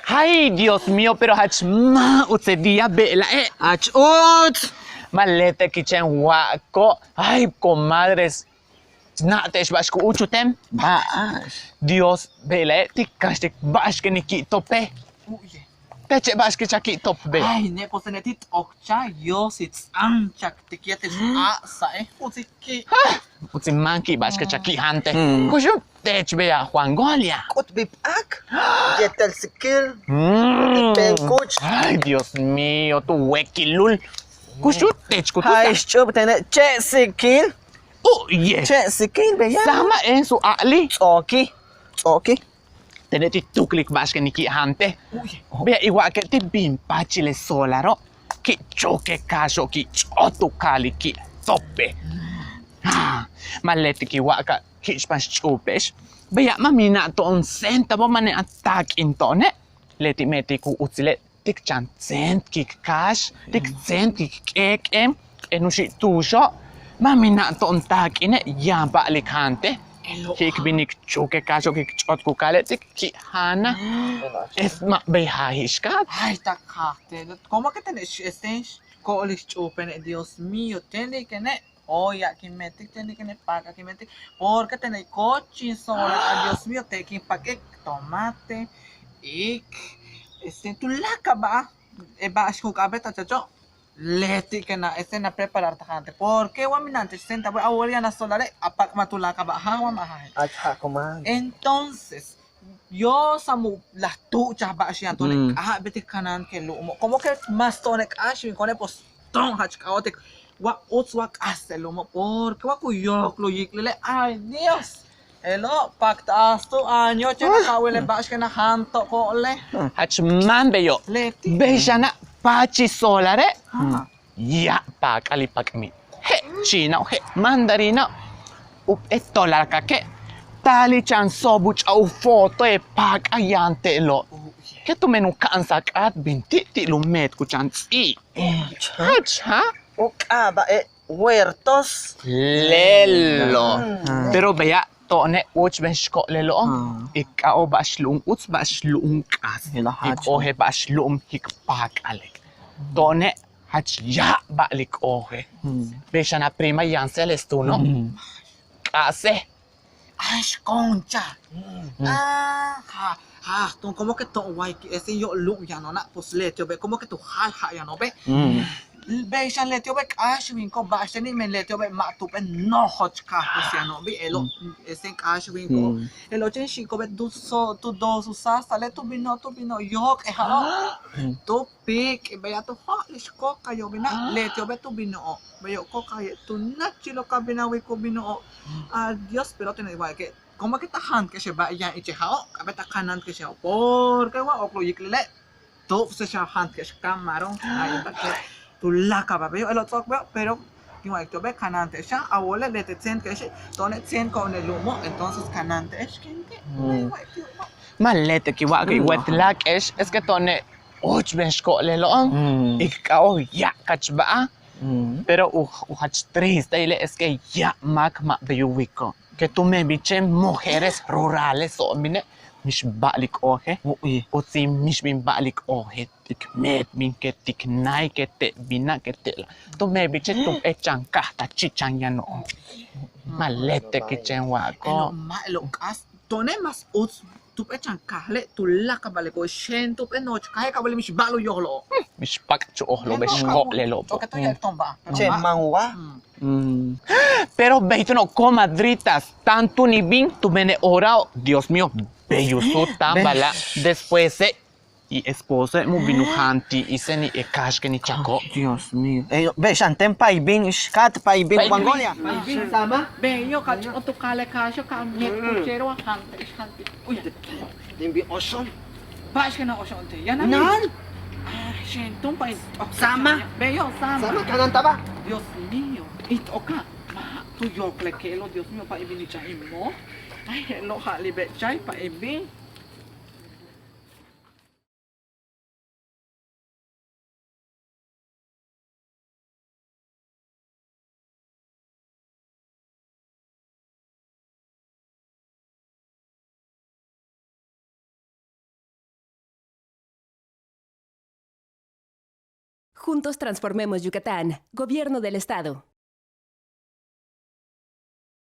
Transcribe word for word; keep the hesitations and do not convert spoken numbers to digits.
Ay, Dios mío, pero jach máan uts e día be'ela'e'. Jach uts. Ma' leti' kin chéen wa'ako'. Ay, comadres. Na'an te'ex ba'ax ku úuchul ten. Ba'ax. Dios, be'ela'e' ti' kaxtik ba'ax ken in ki'i'tope'. Teche' ba'ax ken chan ki'i'tope'. Ay, ne' pues tene' ti' t'okchaj Dios y ts'áanchaj ti' ki'e' te'ex a'sa'e'. Utsil ki'. Utsil máan ki' ba'ax ken chan ki'ijante'. Kuxul teech beya' Juan Golia. K'utbil p'ak yéetel sikil. Ti' péen kuch. Ay, Dios mío, tu wéekilul. Kuxul teech ku tusa. Jach xch'up tene' che' sikil. Uye'. Che' sikil beya'. Sáama'en su a'ali'. Ts'o'oki'. Ts'o'oki'. Tene' ti' tuulik ba'ax ken in ki'ijante'. Beya' in wa'ake' ti' bin paachil le solaro'. Ki' chuk e kaaxo' ki' ch'ot u ka'alik ki' tope'. Ma' leti' kin wa'aka' ki'ichpan xch'uupe'ex. Beya' ma' mina'an to'on centavo ma' mina'an taak'in to'one'. Leti' meetik u utsile' ti' k chan tséentkik kaax, ti' k tséentkik k'éek'en, k'en u xi'ituuxo', ma' mina'an to'on taak'ine' yaan ba'al ik jaante'. Ki' k bin ik chuk e kaaxo' ki' k ch'ot ku ka'ale' ti' k ki'i'ana'. Es ma' bey jaajix kaat. Ay, tak jaaj te'. Como que tene' este ko'olil xch'uupene', Dios mío, tene' kene'. Oya' kin meetik tene' kene' paaka' kin meetik. Porque tene' koch in sola, Dios mío, te' kin pak'ik tomate ik este tuláakal ba'al e ba'ax kun k'a'abéet a chacho'. Leti' kena' este na preparar ta jaante'. Porque wa mina'an te'ex centavo a wóol yaan a solare' a pak'mal tuláakal ba'al jaaj wa ma' jaaj. Entonces Dios a mu' laj tu'uchaj ba'ax yaan to'one' k'a'abéet k kanáantik e lu'umo'. Como que mas to'one' k'áax bin ko'one' pues to'on jach k'ajóoltik wa uts wa k'aas e lu'umo'. Porque wa ku yóok'lul yik'lile' ay Dios. Je'elo' paktaas tu año chéen a ka'awil le ba'ax ken a jaanto'ob ko'ole'. Jach máan beyo'. Bey xana' paachil solare'. Ya'ab paak'al in pak'mil. Je' chiinao' je' mandarina. Jump'éel to'olal kake' taal in chan soob u ch'a'ik u foto e paak'al yaan te'elo'. Ke tumen u ka'ansaj k'áat bin ti' ti'al u meet ku chan ts'íib. Jach jaaj. U k'aaba'e' huertos. Lelo'. Pero beya' to'one' úuchben xko'olelo'on. Ik k'ajóol ba'ax lu'um uts ba'ax lu'um k'aas. Ik óoje' ba'ax lu'um kin paak'ale'. To'one' jach ya'ab ba'al ik óoje'. Bey xan a prima yaan Celestino. K'a'ase'. Ay, xkoncha. Aj, ja, ja, to'on como que to'on way este yo'ol lu'um yano'ona', pues leti'obe' como que tu jaal ja' yano'obe'. Bey xan leti'obe' k'áax winko' ba'axteni', men leti'obe' ma' tu'ubej nojoch kaaj pues yano'obi', je'elo' este k'áax winko'. Je'elo' chéen xi'iko'obe' tu so tu dos u sáastale' tu bino'ob tu bino'ob yóok'ol e ja'o'. Tu píik' beya' tu jo'olix coca yo'ob bina', leti'obe' tu bino'ob. Beyo' cocae' tu náachilo' ka bin a wik u bino'ob. A Dios, pero tene' wa'alike' como que ta jaantike'ex e ba'al yaan ich e ja'o', k'a'abéet ta kanáantike'ex e ja'o', porque wa ooklo' yik'lile' tu'ubse'ex a jaantike'ex camarón, ay ta ke' tuláakal ba'al beyo', je'elo' ts'o'ok beyo', pero kin wa'alik ti'obe' kanáante'exa', a wóole' leti' tséentke'exi', to'one' tséentko'on e lu'umo', entonces kanáante'ex kin ke'. Ma' leti' kin wa'alike' in wéet láak'e'ex, es que to'one' úuchben xko'olelo'on, ik k'ajóol ya'abkach ba'al. Pero u jach triste ile' es que ya'ab máak ma' bey u wiko'. Que tumen bich e mujeres ruraleso'ob bine' mix ba'al ik óoje'. Utsil mix bin ba'al ik óoje', tik meet bin que tik náay que te' bina' que te' la'. Tumen bich e tu'ubej chan kaaj ta chichan yano'on. Ma' leti' kin chéen wa'ako'. To'one' mas uts tu'ubej chan kaajale' tuláakal ba'ale'ob xan tu'ubej nojoch kaaje' ka wili' mix ba'al u yojlo'ob. Mix pak'ch u ojlo'ob bey xko'olelo'ob. Chéen máan wa. Pero bey túuno' comadritas, táan túun in bin tumen e horao', Dios mío, bey u suut táan bala'. Despuese' i esposoe' mu' bin u jaantik i seni' e kaax ken in chako'. Dios mío. Bey xan ten pay bin, xkaat pay bin, Juan Golia. Pay bin, sama. Beyo' ka ch'utuk kaale' kaaxo' ka meet kuchero a jaantik, jaantik. Uy. Tin bin oxon. Ba'ax ken a oxon te' yaan a. Naan. Xen túun pay. Sama. Beyo' sama. Sama kanáantaba'. Dios mío. It oka'. Ma' tu yokole' ke'elo', Dios mío, pay bin ich a in mool. Ay je'elo' ja'alibe' chay pay bin. Juntos transformemos Yucatán. Gobierno del Estado.